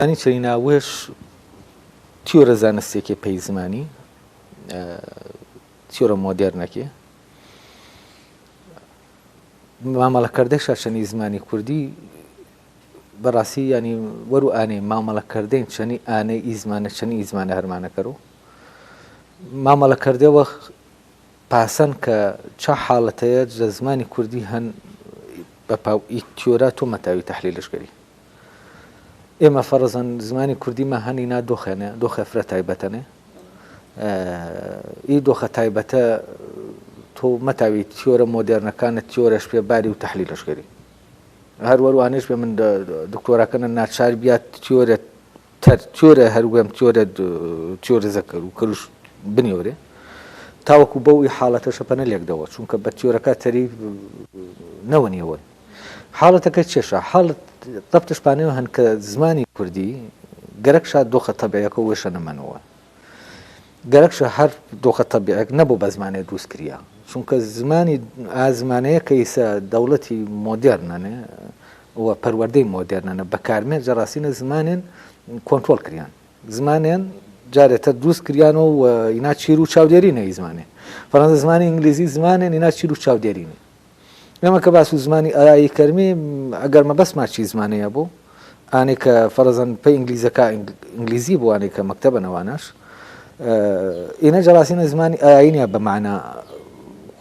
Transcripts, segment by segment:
زمانی چەنی ناوێش تیۆرە زانستێکی پەی زمانی تیۆرە مۆدێرنەکێ مامەڵەکردەشە چەنی زمانی کوردی بەڕاستی ینی وەرو ئانێ مامەڵەکردین چەنی ئانەی ئی زمانە چەنی ئی زمانە هەرمانەکەر و مامەڵەکردەوە پاسەن کە چا حاڵەتەیە لە زمانی کوردی هەن بە پاو ئی تیۆرا تۆ مەتاوی تەحلیلش کەری. ئێمە فەرزەن زمانی کوردیمە هەنی نا دۆخێنێ دۆخێ فرە تایبەتەنێ ئی دۆخە تایبەتە تۆ مەتاوی تیۆرە مۆدێرنەکانت تیۆرەش پێ باری و تەحلیلش کەری. هەر وەروانیش بێ من دکتۆراکەنە ناچار بیات تیۆرە تەر تیۆرە هەر وێم تیۆرە تیۆرە زەکەر و کەروش بنیۆرێ تاوەکو بەو ئی حاڵەتەشە پەنە لێکدەوە چونکە بە تیۆرەکە تەری نەوەنیەوەن حاڵەتەکە چێشە حاڵەت ضبطش پانەوە هەن کە زمانی کوردی گەرەک شاد دۆخە تەبیعەکە وێشە نەمەنەوە گەرەکشە هەر دۆخە تەبیعێک نەبوو بە زمانێ دروست کریا چونکە زمانی ئا زمانەیە کە ئیسە دەوڵەتی مۆدێرنەنێ و پەروەردەی مۆدێرنەنە بەکارمێ جەڕاسینە زمانێن کۆنترۆڵ کریان زمانێن جارێتە دروست کریان و ئینا چیر و چاودێری نەی زمانێ فەرەنسا زمانی ئینگلیزی زمانێن ئینا چیر و چاودێرینی ئێمە کە باس و زمانی ئارایی کەرمی ئەگەر مەبەستما چی زمانەیە بوو ئانێ کە فەرزەن پێ ئینگلیزەکە ئینگلیزی بووانێ کە مەکتەبە نەوانەش ئینە جەڕاسینە زمانی ئاینە بە معنە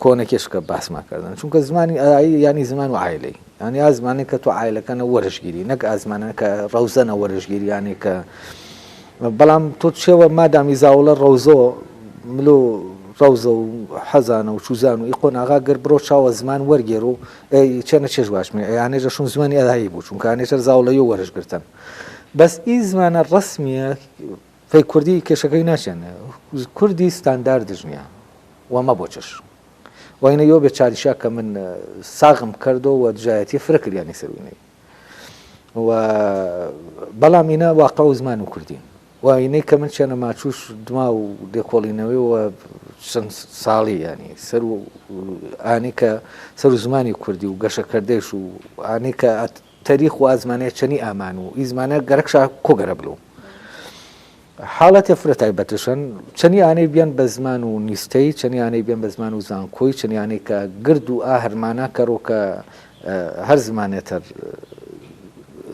کۆنەکێش کە باسمان کردن چونکە زمانی ئایی ینی زمان و عیلەی ینی ئا زمانی کە تۆ عیلەکەنە وەرشگیری نەک ئازمانە کە ڕەوزەنە وەرشگیری یانێ کە بەڵام تۆ چێوە مادامی زاوڵە ڕەوزۆ ملۆ ڕەوزە و حەزانە و چوزان و ئی قۆناغا گەر بڕۆ چاوە زمان وەرگێر و چێنە چێژ واشمێ ئەیانێژە شون زمانی ئەدایی بوو چونکە ئەنێژەر زاوڵەی و وەرش گرتن بەس ئی زمانە ڕەسمیە فەی کوردی کێشەکەی ناچێن کوردی ستانداردش نییە و مە بۆ چش وینە یۆ بێ چالیشا کە من ساغم کردەوە و دژایەتی فرە کردیانی سەروینەی و بەڵام ئینە واقع و زمان و کوردین و ئینەی کە من چێنە ماچوش دما و لێکۆڵینەوەی و چەند ساڵی ینی سەر و ئانی کە سەر و زمانی کوردی و گەشەکردێش و ئانی کە تەریخ و ئازمانەیە چەنی ئامان و ئی زمانە گەرەکشا کۆگەرە بلو حاڵەتێ فرە تایبەتشن چەنی ئانەی بیان بە زمان و نیستەی چەنی ئانەی بیان بە زمان و زانکۆی چەنی ئانەی کە گرد و ئا هەرمانە کەرۆ کە هەر زمانێ تر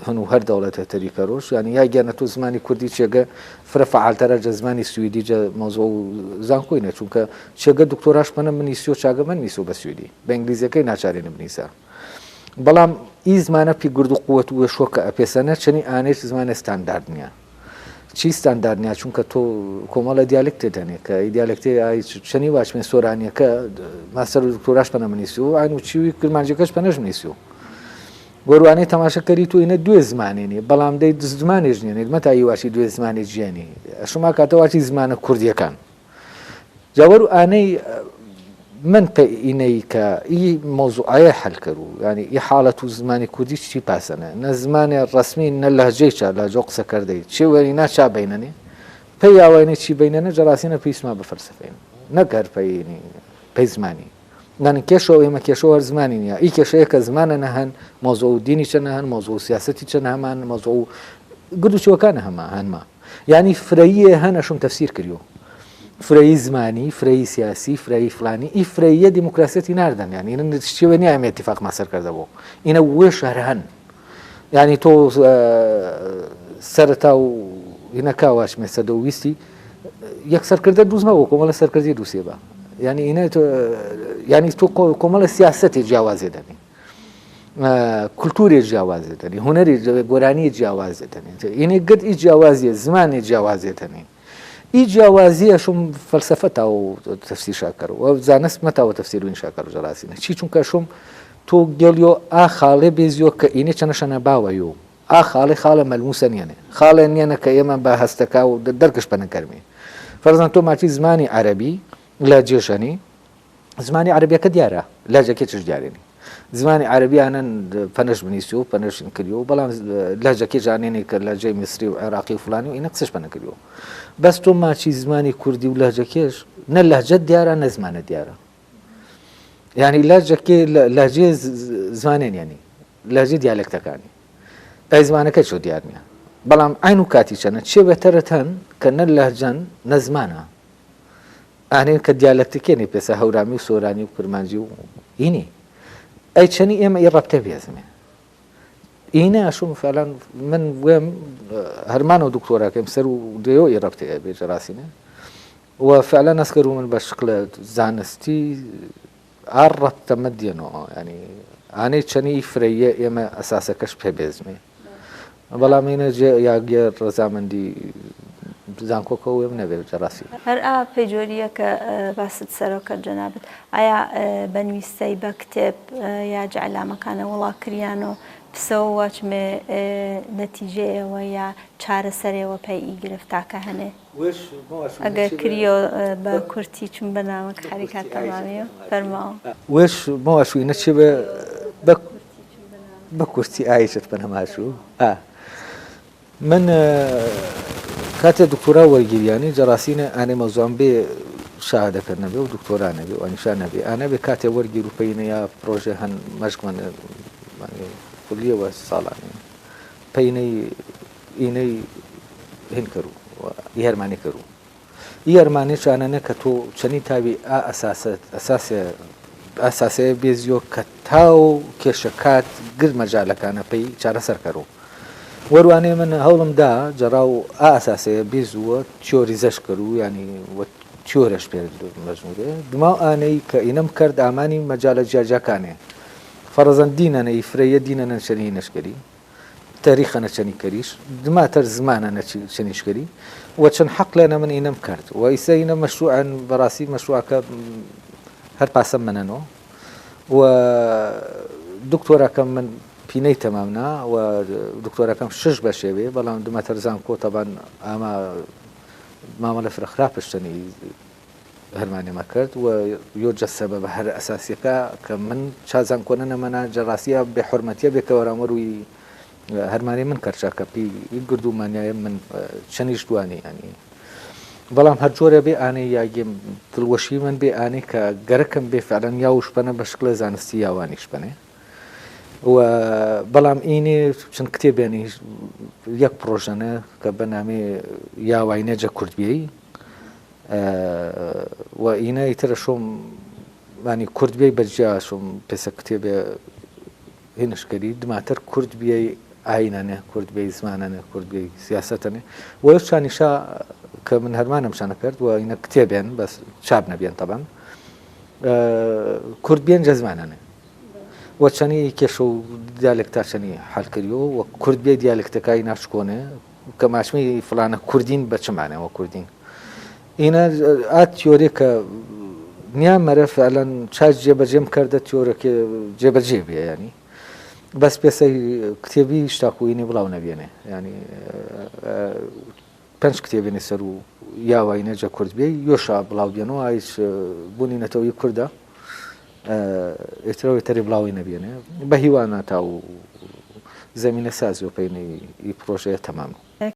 هەن و هەر دەوڵەتێ تری کەرۆش یعنی یا گیانە تۆ زمانی کوردی چێگە فرە فعالتەرە جە زمانی سویدی جە مەوزوع و زانکۆی نە چونکە چێگە دکتۆراش پەنە منیسیۆ چاگە من نیسۆ بە سویدی بە ئینگلیزیەکەی ناچارێ نبنیسە بەڵام ئی زمانە پی گرد و قوت و وێشۆ کە ئەپێسەنە چەنی ئانێش زمانێ ستاندارد نییە چی ستاندارد نییە چونکە تۆ کۆمەڵە دیالکتێ دەنێ کە ئی دیالکتێ ئای چەنی واچمێ سۆرانیەکە ماستەر و دکتۆراش پەنە منیسی و ئاین و چیوی کرمانجەکەش پەنەش منیسی و گۆروانەی تەماشا کەری تو ئینە دوێ زمانێ نیە بەڵام دەی زمانێش نیە مەتا یواشی دوێ زمانێ جیانی شما کاتەواچی زمانە کوردیەکان جا وەرو ئانەی من پە ئینەی کە ئی مەوزوعەیە حەل کەرو یانی ئی حاڵەت و زمانی کوردی چی پاسەنە نە زمانێ ڕەسمی نە لەهجەی چا لەهجە و قسە کردەی چێ وەری نا چا بینەنێ پەی یاوەینە چی بینەنە جەڕاسینە پێویستما بە فەلسەفەین نەک هەر پەینی پەی زمانی یانی کێشەوە ئێمە کێشەوە هەر زمانی نییە ئی کێشەیە کە زمانە نەهەن مەوزوع و دینی چە نەهەن مەوزوع و سیاسەتی چە هەمان مەوزوع و گرد و چوەکان هەما هەنما یانی فرەییێ هەن ئەشوم تەفسیر کریۆ فرەیی زمانی فرەیی سیاسی فرەیی فلانی ئی فرەییە دیموکراسیەتی ناردەن یانی ئینە شێوە نییە ئەمە اتفاقمان سەر کردە بۆ ئینە وێش هەر هەن یانی تۆ سەرەتا و ئینە کاواشمێ سەدە و ویستی یەک سەرکردە دروست نەبوو کۆمەڵە سەرکردی دووسێ بە یانی ئینە یانی تۆ کۆمەڵە سیاسەتی جیاوازێ دەنی کولتوورێ جیاوازێ دەنی هونەری گۆرانی جیاوازێ دەنی ئینێ گرد ئی جیاوازیە زمانێ جیاوازێ دەنی ئی جیاوازیە شوم فەلسەفە تا و تەفسیر شاکەر و زانست مەتا و تەفسیر وین شاکەر و جەراسینە چی چونکە شوم تۆ گەلیۆ ئا خاڵێ بێزیۆ کە ئینێ چەنەشەنە باوەیۆ ئا خاڵێ خاڵە مەلموسە نیەنێ خاڵێ نیەنە کە ئێمە بە هەستەکا و دەرکش پەنە کەرمێ فەرزان تۆ ماچی زمانی عەرەبی لە جێشەنی زمانی عەرەبیەکە دیارە لەهجەکەی چش دیارێنی زمانی عەرەبیانن پەنەش بنیسی و پەنەش کردیو بەڵام لەهجەکەی ژانێنی کە لەهجەی میسری و عێراقی و فلانی و ئینە قسەش پەنە کردیو بەس تۆ ماچی زمانی کوردی و لەهجەکێش نە لەهجەت دیارە نە زمانە دیارە یعنی لەهجەکێ لەهجێ زمانێن یعنی لەهجە دیالێکتەکانی ئەی زمانەکە چۆ دیار نییە. بەڵام عەین و کاتی چەنە چێ بێتەرت هەن کە نە لەهجەن نە زمانە ئانێن کە دیالەکتیکێنێ پێسە هەورامی و سۆرانی و کرمانجی و ئینی ئەی چەنی ئێمە ئی ڕەبتە بێزمێ ئینە ئەشوم فعلا من وێم هەرمانەوە دکتۆراکەم سەر و دێۆ ئی ڕەبتەیە بێ جەراسینە و فعلا نەسکەر و من بە شکلە زانستی ئار ڕەبتە مەدیەنەوە ینی ئانەی چەنی فرەیە ئێمە ئەساسەکەش پێ بێزمێ بەڵام ئینە جێ یاگێ ڕەزامەندی زانکۆکە وێم نەبێ جەڕاستی. هەر ئا پەیجۆریە کە باست سەرۆ کەرد جەنابت ئایا بە نویسەی بە کتێب یا جە عەلامەکانە وڵا کریانۆ پسەو وەچمێ نەتیجەیەوە یا چارەسەرێوە پەی ئی گرفتاکە هەنێ ئەگەر کریۆ بە کورتی چون بەرنامەکە حەریکات تەمامیە فەرماوە. وێش مەواشو ئینە چێ بە بە کورتی ئایشت پەنەماشو ئا من کاتێ دکتۆرا وەرگیریانی جەڕاسینە ئانێ مەوزوعم بێ شەهادەکە نەبێ و دکتۆرا نەبێ و ئەنیشا نەبێ ئانە بێ کاتێ وەرگیر و پەینە یا پرۆژێ هەن مەشقمەن کولیەوە ساڵانێ پەینەی ئینەی هین کەرو ئی هەرمانی کەرو ئی ئەرمانێ چانەنە کە تۆ چەنی تاوی ئا ئەساسە ئەساسێ ئەساسەیە بێزیۆ کە تاو کێشەکات گر مەجالەکانە پێی چارەسەر کەرو وەروانێ من هەوڵم دا جەڕاو ئا ئەساسەیە بێزووە تیۆریزەش کەرو یانی وە تیۆرەش پێ مەجموورێ دماو ئانەی کە ئینەم کەرد ئامانی مەجالە جیاجیاکانێ فەڕزەن دینەنە ئی فرەیە دینەنە چەنی نەشکەری تەریخە نە چەنی کەریش دماتەر زمانە نە چەنیش کەری وە چەن حەقلێنە من ئینەم کەرد وە ئیسە ئینە مەشروعن بەڕاستی مەشروعەکە هەر پاسەم منەنۆ و دکتۆراکەم من پینەی تەمام نا و دکتۆراکەم شش بەشێ بێ بەڵام دماتەر زانکۆ تەبان ئاما مامەلە فرە خراپش چەنی هەرمانێمە کرد و یۆجە سەبەبە هەرە ئەساسیەکە کە من چا زانکۆنە نەمەنا جە ڕاستیە بێ حورمەتیە بێ کە وەراموەروی هەرمانێ من کەرچا کە پی گرد و مانیایە من چەنیش دوانی ینی بەڵام هەر جۆرە بێ ئانەی یاگێم دڵوەشی من بێ ئانەی کە گەرەکەم بێ فعلەن یاوش بەنە بە شکلە زانستی یاوانیش بەنێ و بەڵام ئینێ چەند کتێبێنی یەک پرۆژەنە کە بە نامێ یاواینە جە کورد بێی و ئینە ئیترە شۆم مانی کورد بیای بە جیا شۆم پێسە کتێبێ هینش کەری دماتر کورد بیای ئاینەنێ کورد بیای زمانەنێ کورد بیای سیاسەتەنێ و چانیشا کە من هەرمانم شانە کرد و ئینە کتێبێن بەس چاپ نەبیێن تەبەن کورد بیێن جەزمانەنێ و چەنی کێشە و دیالێکتا چەنی حل کردیەوە و کورد بێ دیالێکتەکای ناشکۆنێ کە ماشمی فلانە کوردین بە چ مانەوە کوردین ئینە ئا تیۆرێ کە نیا مەرە فعلەن چا جێبەجێم کردە تیۆرەکێ جێبەجێ بێ ینی بەس پێسەی کتێبی شتاکوینی بڵاو نەبێنێ ینی پێنج کتێبێنێ سەر و یاوای نەجە کورد بێ یۆشا بڵاو بێنەوە ئایش بوونی نەتەوەی کوردە ئێترەوەی تەری بڵاوی نەبێنێ بە هیوانە تا و زەمینە سازی و پەینەی ئی پرۆژەیە تەمام.